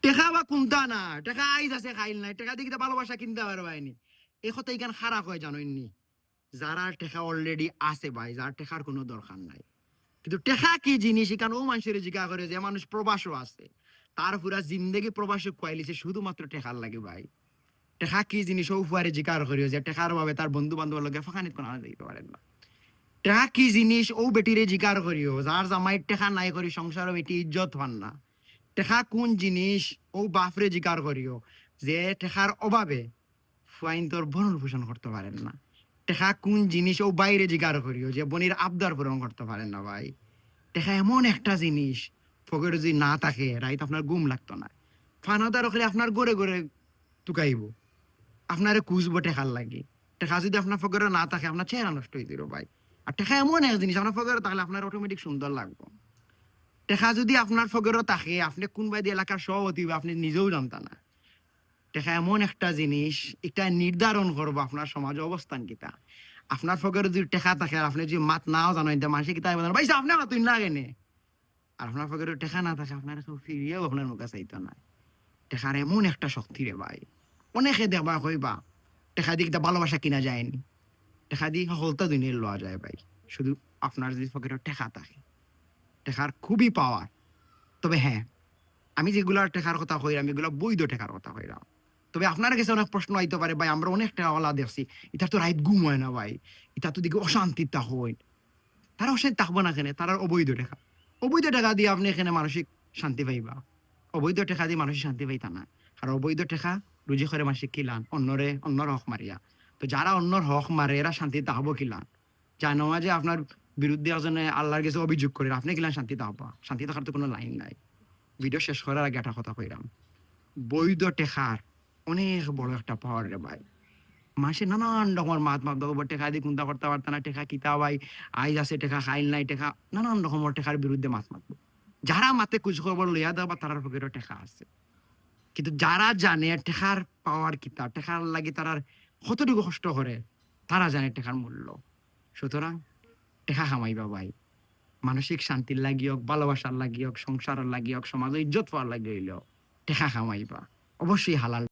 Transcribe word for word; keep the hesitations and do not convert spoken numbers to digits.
টেকা বা কুন্তা না, টেকা আইজ আছে, কাইল নাই, টেকা দি কিতা ভালোবাসা কিনতা পারবায়নি? এই কথা ইখান খারাপ হয় জানইননি। যারার টেকা already আছে ভাই, যার টেকার কুনু দরকার নাই। কিন্তু টেকা কি জিনিস, ইখান অউ মানষরে জিকার করিও যে মানুষ প্রবাসো আছে, তার পুরা জিন্দেগি প্রবাসো খুয়াইলিছে শুধুমাত্র টেকার লাগি ভাই। টেকা কি জিনিস, অউ ফুয়ারে জিকার করিও যে টেকার অভাবে তার বন্ধু বান্ধবর লগে ফাঁকানিত কুনু যাইতো পারের না। টেকা কি জিনিস, অউ বেটিরে জিকার করিও যার জামাইর টেকা নাই করি সংসারো বেটি ইজ্জত পার না। টেকা কুন জিনিস, অউ বাফরে জিকার করিও যে টেকার অভাবে ফুয়াইন্তর ভরণ পোষণ করতো পারের না। টেকা কুন জিনিস, অউ ভাইরে জিকার করিও যে বইনর আবদার পূরণ করতো পারের না ভাই। টেকা এমন একটা জিনিস, পকেটো যুদি না থাকে, রাইত আপনার ঘুম লাগতো না। ফানাদার অকলে আপনার ঘরে ঘরে তুকাইবো, আপনারে খুঁজবো টেকার লাগি। টেকা যুদি আপনার পকেটো না থাকে, আপনার চেহারা নষ্ট অইযিবো ভাই। আর টেকা এমন এক জিনিস, আপনার পকেটো থাকলে আপনার automatic সুন্দর লাগবো। টেকা যুদি আপনার পকেটো থাকে, আপনে কুনবায়দি এলাকার সভাপতি অইবা, আপনে নিজেও জানতা না। টেকা এমন একটা জিনিস, ইটা নির্ধারণ করবো আপনার সমাজো অবস্থান কিতা। আপনার পকেটো যুদি টেকা থাকে আর আপনে যুদি মাত নাও জানইন, তে মানষে কিতা কইবো জানো? "ভাই সাব, আপনে মাতইন না কেনে?" আর আপনার পকেটো টেকা না থাকে, আপনারে কেউ ফিরিয়াও আপনার মুখে চাইতো না। টেকার এমন একটা শক্তি রে ভাই। অনেকে দেখবা কইবা, "টেকা দি কিতা ভালোবাসা কিনা যায়নি?" টেকা দি হকলতা দুনিয়ার লওয়া যায় ভাই, শুধু আপনার যুদি পকেটো টেকা থাকে। টেকার খুবই power। তবে হ্যাঁ, আমি যেগুলার টেকার কথা কইরাম, ইগুলা বৈধ টেকার কথা কইরাম। তবে আপনার গেছে অনেক প্রশ্ন আইতো পারে, "ভাই, আমরা অনেক টেকাআলা দেখছি, ইতার তো রাইত ঘুম অয় না ভাই, ইতা তো দেখি অশান্তিত থাকইন।" তারা অশান্তিত থাকবো না কেনে? তারার অবৈধ টেকা। অবৈধ টেকা দি আপনে কেনে মানসিক শান্তি পাইবা? অবৈধ টেকা দি মানসিক শান্তি পাইতা না। আর অবৈধ টেকা রুজি করে মানষে কিলান, অন্যরে, অন্যর হক মারিয়া। তো যারা অন্যর হক মারে, এরা শান্তিত থাকবো কিলান? জানো যে আপনার বিরুদ্ধে একজনে আল্লার গেছে অভিযোগ করের, আপনে কিলান শান্তিত থাকবা? শান্তিত থাকার তো কুনু লাইন নাই। ভিডিও শেষ করার আগে একটা কথা কইরাম, বৈধ টেকার অনেক বড় একটা power রে ভাই। মানষে নানান রকমর মাত মাতবো, "টেকা দি কুন্তা করতা পারতা না, টেকা কিতা ভাই, আইজ আছে টেকা, কাইল নাই টেকা", নানান রকমর টেকার বিরুদ্ধে মাত মাতবো। যারা মাতে খুঁজ খবর লইয়া দেখবা, তারার পকেটো টেকা আছে। কিন্তু যারা জানে টেকার power কিতা, টেকার লাগি তারার কতটুকু কষ্ট করে, তারা জানে টেকার মূল্য। সুতরাং টেকা কামাইবা ভাই, মানসিক শান্তির লাগি অউক, ভালোবাসার লাগি অউক, সংসারর লাগি অউক, সমাজো ইজ্জত পাওয়ার লাগি অইলেও টেকা কামাইবা, অবশ্যই হালাল।